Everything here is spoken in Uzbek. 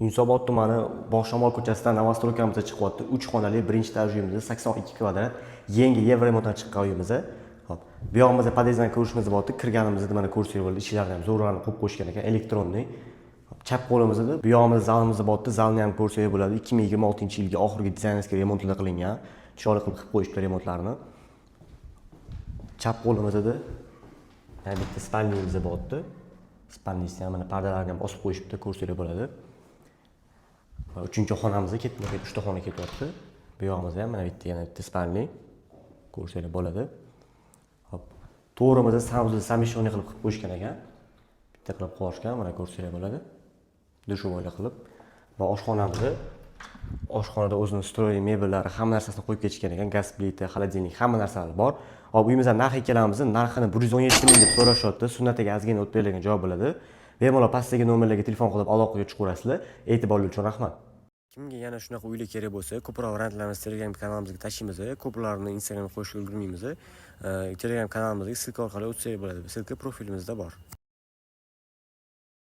Yunusobod tumani, Bog'shamol ko'chasidan новостройка mizda chiqyapti. 3 xonali birinchi этаж uyimiz, 82 kvadrat, yangi евроремонт dan chiqqan uyimiz. Hop, bu yog'imizda podyezddan ko'rishimiz bo'lyapti. Kirganimizda mana ko'rsak bo'ladi, eshiklarni ham zo'rlarni qo'yib qo'yishgan ekan, электронный. Hop, chap qo'limizda bu yog'imizda zalimiz bo'lyapti. Zalni ham ko'rsak bo'ladi. 2026-yilgi oxirgi дизайнерский remontlar qilingan. Chiroyli qilib qilib qo'yishibdi remontlarni. Chap qo'limizda yana bitta спальный miz bo'lyapti. Спальный sini ham mana pardalarni ham osib qo'yishibdi, ko'rsanglar bo'ladi. Va uchinchi xonamizda ketma ket uchta xona ketyapti. Bu yog'imizda ham mana bitta, yana bitta спальный, ko'rsanglar bo'ladi. Hop, to'g'rimizda санузел совмещенный qilib qilib qo'yishgan ekan. Bitta qilib qo'yishgan, mana ko'rsanglar bo'ladi. Душевой qilib va oshxonamizni, oshxonada o'zini встроенный mebellari, hamma narsasini qo'yib ketishgan ekan. Gaz plita, холодильник, hamma narsalari bor. Hop, uyimizdan narxiga kelamiz. Narxini 117 ming deb so'rashyapti. Sunnatiga ozgina o'tib berilgan joy bo'ladi. Bemalol pastdagi nomerlarga telefon qilib aloqaga chiqaverasizlar. E'tiborli uchun rahmat. Kimga yana shunaqa uylar kerak bo'lsa, ko'proq variantlarimizni Telegram kanalimizga tashlaymiz. Ko'plarini Instagramga qo'yishga ulgurmaymiz. Telegram kanalimizga ссылка orqali o'tsak bo'ladi. Ссылка profilimizda bor.